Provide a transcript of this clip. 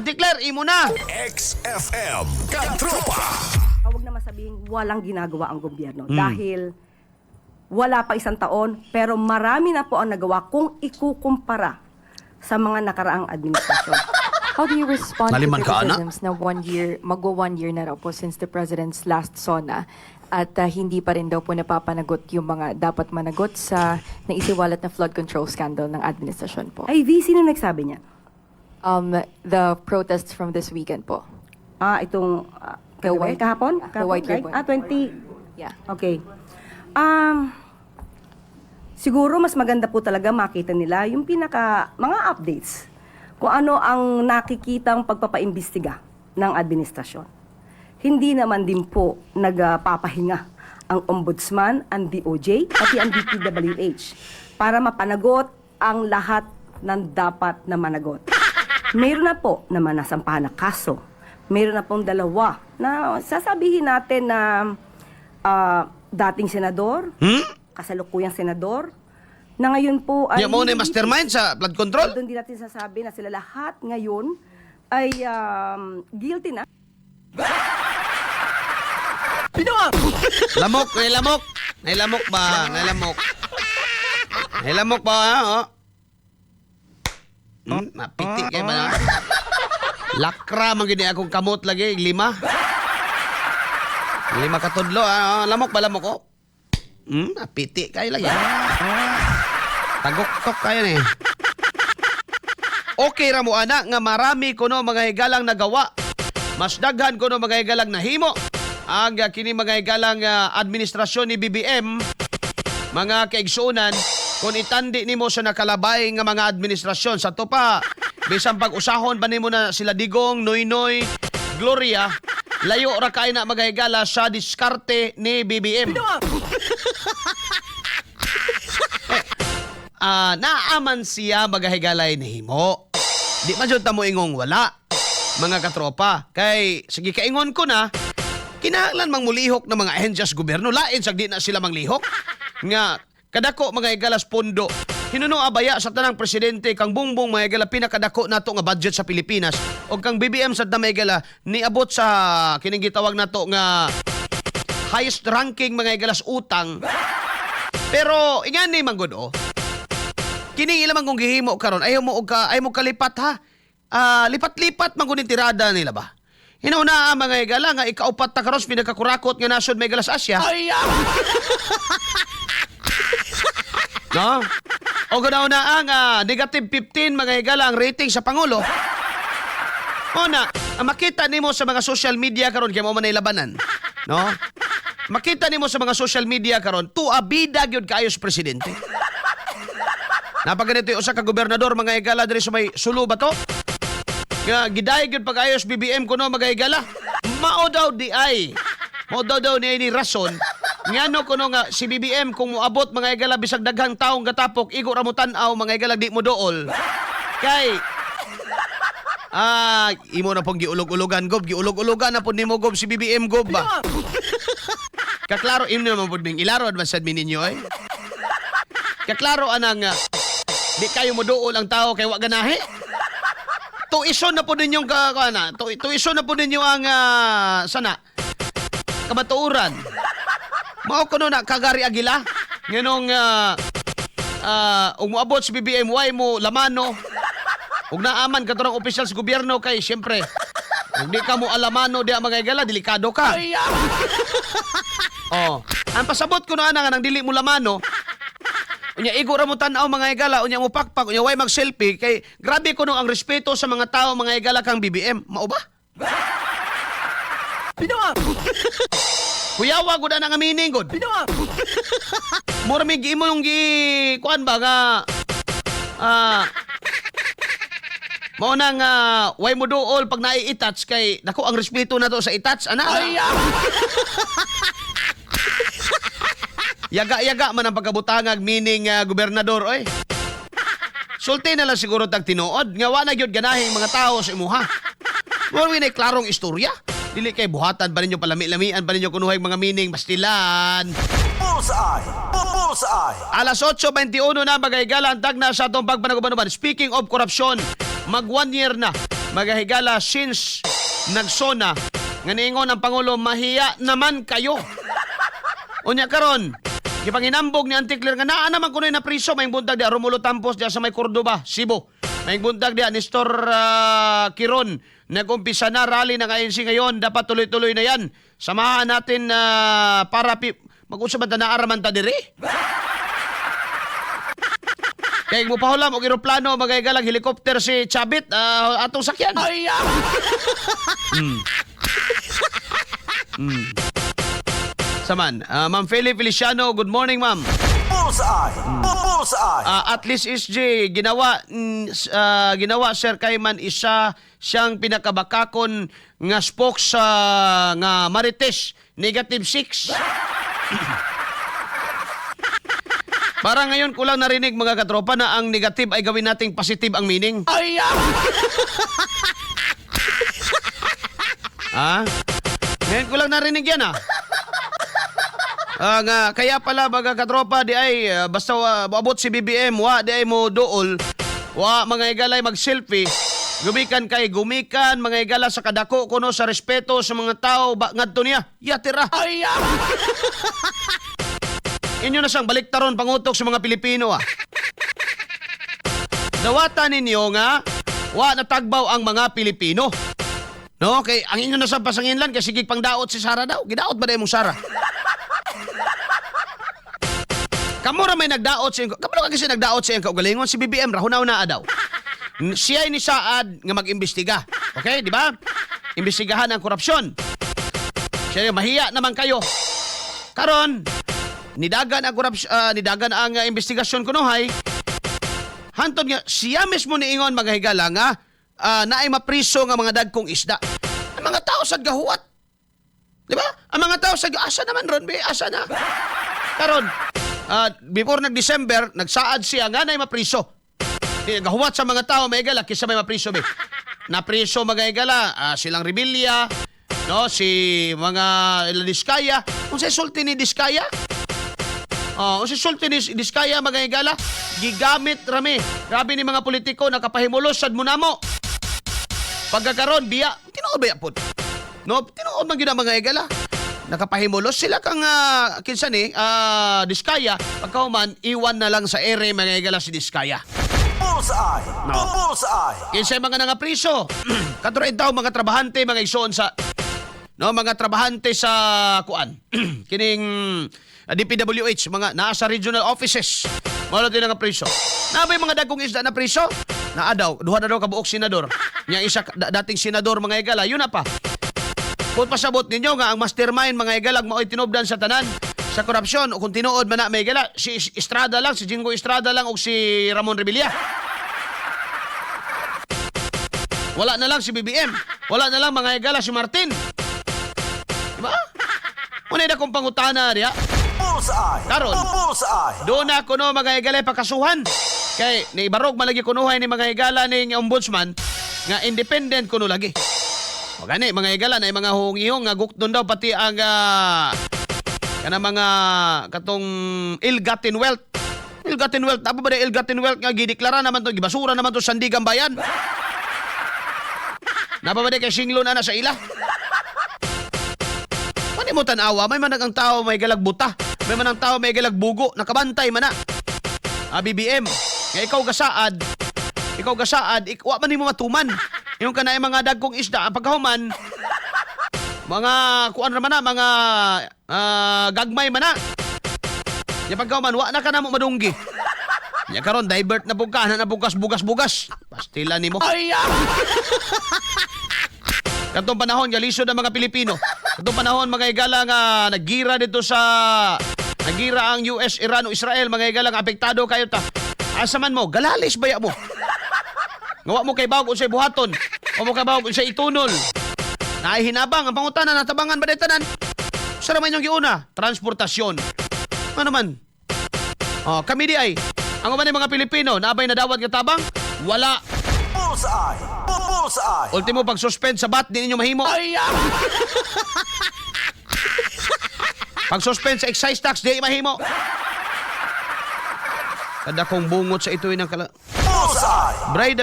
Declare imo na. XFM Katropa. Huwag naman sabihin walang ginagawa ang gobyerno dahil wala pa isang taon pero marami na po ang nagawa kung ikukumpara sa mga nakaraang administrasyon. How do you respond to Naliman ka, ana? criticisms na one year, magwa one year na raw po since the president's last SONA at hindi pa rin daw po napapanagot yung mga dapat managot sa naisiwalat na flood control scandal ng administrasyon po? Ay, V, sino nagsabi niya? The protests from this weekend po. Itong The kagabi? white- Kahapon? The Kahapon, white right? ribbon. 20. Yeah. Okay. Siguro mas maganda po talaga makita nila yung pinaka mga updates kung ano ang nakikitang pagpapaimbestiga ng administrasyon. Hindi naman din po nagpapahinga ang ombudsman, ang DOJ, pati ang DPWH para mapanagot ang lahat ng dapat na managot. Meron na po naman nasampahan na kaso. Meron na pong dalawa na sasabihin natin na dating senador, kasalukuyang senador, na ngayon po ay Di mo na mastermind sa flood control. Doon din natin sasabi na sila lahat ngayon ay guilty na. Lamok, may lamok. May lamok ba? May lamok. May lamok ba? Ha? Oh. Mapiti kay ba na? Lakra man gid ni akong kamot lagi lima. Lima katudlo ah. Oh. Lamok ba lamok oh? Mapiti kayo lagi. Tagok-tok kayo ni. Okay ra mo ana nga marami kuno mga higalang nagawa. Mas daghan kuno mga higalang nahimo. Ang kini mga higalang administrasyon ni BBM, mga kaigsuonan, kung itandi nimo sa nakalabay nga mga administrasyon sa to pa, bisan pag-usahon pa nimo na sila Digong, Noynoy, Gloria, layo ra kay na mga higala sa diskarte ni BBM. Naaman siya magahigalay ni himo. Di man jud ta mo ingong wala, mga katropa. Kay sige kaingon ko na, kinahanglan mang mulihok ng mga ahensya sa gobyerno. Lain sag di na sila manglihok. Nga kadako mga higalas pondo. Hinuno abaya sa tanang presidente kang Bongbong mga higala pinakadako nato nga budget sa Pilipinas og kang BBM sad na mga higala niabot sa kining gitawag nato nga highest ranking mga higalas utang. Pero ingani man gud oh. Kini ila man kung gihimo karon ayaw mo og ka ayaw mo kalipat ha. Lipat-lipat man gud ni tirada nila ba. Hinauna ang mga higala nga ikaupat ta karon sa pinakakurakot nga nasod may sa Asia. No? O ganaw na ang negative 15 mga higala ang rating sa pangulo. O na, ang makita nimo sa mga social media karon kay mo man ay labanan. No? Makita nimo sa mga social media karon tuabida gyud kaayo sa presidente. Napaganito yung usa ka gobernador mga higala diri sa may Sulu ba to? Nga giday gyud pag-ayos BBM kuno mga higala. Mao daw di ay. Mao daw daw ni rason ngano kuno nga si BBM kung moabot mga higala bisag daghang taong gatapok igo ra mo tan-aw mga higala di mo dool. Kay imo na pong giulog-ulogan gob, giulog-ulogan na po nimo gob si BBM gob ba. Kaklaro imo naman pud ming ilaro advance admin ninyo eh. Kaklaro anang di kayo mo dool ang tao kay wa ganahi. Tuison na po ninyong ka, ka na, tuison na po ninyo ang sana kamatuoran. Mao kuno na kagari agila nganong umuabot si BBM way mo lamano ug naaman katurang opisyal sa gobyerno kay siyempre kung di ka mo alamano di ang mga higala delikado ka. Oh, ang pasabot ko na ana nga nang dili mo lamano. Unya igo ra mo tan-aw mga higala, unya mo pakpak, unya way mag-selfie kay grabe kuno ang respeto sa mga tao mga higala kang BBM. Mao ba? Kuyawa gud ana nga meaning gud. Mura may giimo yung gi kuan ba nga mao na nga way mo dool pag nai-attach kay dako ang respeto nato sa itouch ana. Yaga-yaga man ang pagkabutangag meaning gobernador oy. Sulti na lang siguro tag tinuod nga wa na gyud ganahing mga tao sa imuha. Mao ni klarong istorya. Dili kay buhatan pa ninyo palami-lamian pa ninyo kunuhay mga meaning bastilan. Bullseye! Bullseye! Alas 8:21 na bagay ang tagna sa atong pagpanagubanuban. Speaking of corruption, mag 1 year na Mga higala, since nag-SONA nga niingon ang pangulo, "Mahiya naman kayo." Unya karon, gipanginambog ni Auntie Claire nga naa naman kunoy na priso. May buntag diha Romulo Tampos diha sa may Cordoba, Cebu. May buntag diha Nestor Kiron. Nag-umpisa na rally ng ANC ngayon, dapat tuloy-tuloy na yan. Samahan natin para mag-usap man ta, naaraman ta diri. Kay mo pahulam og eroplano, mga higalang, helicopter si Chabit, atong sakyan. Ay. Saman, Ma'am Feli Feliciano, good morning, ma'am. Bullseye! Bullseye! At least SJ ginawa ginawa Sir Kayman, isa siyang pinakabakakon nga spokes sa nga Marites negative 6. Para ngayon ko lang narinig, mga katropa, na ang negative ay gawin nating positive ang meaning. Ay! Ah? Ngayon ko lang narinig yan ah. Nga, kaya pala mga katropa di ay basta abot si BBM, wa di ay mo duol, wa mga higalay mag-selfie. Gumikan kay gumikan mga higala sa kadako kuno sa respeto sa mga tao ba ngadto niya. Ya tira. Ay! Inyo na siyang baliktaron pangutok sa mga Pilipino ah. Dawatan ninyo nga wa natagbaw ang mga Pilipino. No, kay ang inyo na sa pasanginlan kay sige pangdaot si Sara daw. Gidaot ba mong Sara? Kamo ra may nagdaot sa Kamo ra kasi nagdaot sa iyang kaugalingon, si BBM ra hunaw na daw. Siya ni saad nga mag-imbestiga. Okay, di ba? Imbestigahan ang korupsyon. Siya mahiya naman kayo. Karon, nidagan ang korupsyon, nidagan ang investigasyon kunuhay. Hantod nga siya mismo niingon, mga higala, nga naay mapriso nga mga dagkong isda. Ang mga tao sad gahuwat. Di ba? Ang mga tao sa asa naman ron, be, asa na. Karon, before nag-December, nagsaad siya nga naay mapriso. Di gahuwat sa mga tao, mga higala, kisa may mapriso be. Napriso, mga higala, silang Revilla, no, si mga Diskaya. Unsay sulti ni Diskaya? Oh, unsay sulti ni Diskaya, mga higala? Gigamit rami. Grabe ni mga politiko nakapahimulos sad mo namo. Pagkakaron biya, tinuod ba pod? No, tinuod man gyud ang mga higala. Nakapahimulos sila kang kinsa ni Diskaya, pagkahuman iwan na lang sa ere, mga higala, si Diskaya. Bullseye! Bullseye! Kinsa mga nangapriso? Katuro daw mga trabahante, mga igsoon, sa no, mga trabahante sa kuan. Kining DPWH, mga naa sa regional offices. Mao din nga priso. Naa bay mga dagkong isda na priso? Naa daw, duha na daw kabuok senador. Nya isa dating senador, mga higala, yun na pa. Kung pasabot ninyo nga ang mastermind, mga higala, mao'y tinubdan sa tanan sa korupsyon o kung tinuod man na, mga higala, si Estrada lang, si Jinggoy Estrada lang o si Ramon Revilla. Wala na lang si BBM. Wala na lang, mga higala, si Martin. Diba? Unay na kong pangutana diya. Bullseye! Karon. Bullseye! Doon na kuno, mga higala, pakasuhan. Kay nibarog malagi kunuhay ni mga higala ning ombudsman nga independent kuno lagi. O gani mga higala, na mga hungihong nga gukdon daw pati ang kana mga katong ill-gotten wealth. Ill-gotten wealth, apo ba na ill-gotten wealth nga gideklara naman to, gibasura naman to Sandigan Bayan. Napa ba di kay singlon ana sa ila? Pwede mo tanawa, may man ang tao may galag buta, may man ang tao may galag bugo, nakabantay man na. Ah, BBM, nga ikaw gasaad, wa man nimo matuman. Yung kanay mga dagkong isda, ang pagkahuman, mga kuan ra man na, mga gagmay man na. Ya pagkahuman, wa na ka na mo madunggi. Ya karon divert na pug ka, na bugas bugas bugas. Pastila nimo. Ay! Katong panahon galisod ang mga Pilipino. Katong panahon, mga higala, nga nagira dito sa nagira ang US, Iran o Israel, mga higala, nga apektado kayo ta. Asa man mo, galalis baya mo. Ngawa mo kay bawog unsay buhaton. Wa mo kay bawog unsay itunol. Naay hinabang ang pangutana, natabangan ba tanan? Sa man yung giuna, transportasyon. Ano man? Oh, kami di ay ang uban ni mga Pilipino, naabay nadawat nga tabang? Wala. Bullseye! Bullseye! Ultimo pag-suspend sa VAT, di ninyo mahimo. Ay! Pag-suspend sa excise tax, di mahimo. Kada kong bungot sa ito'y ng kala. Bullseye! Bride.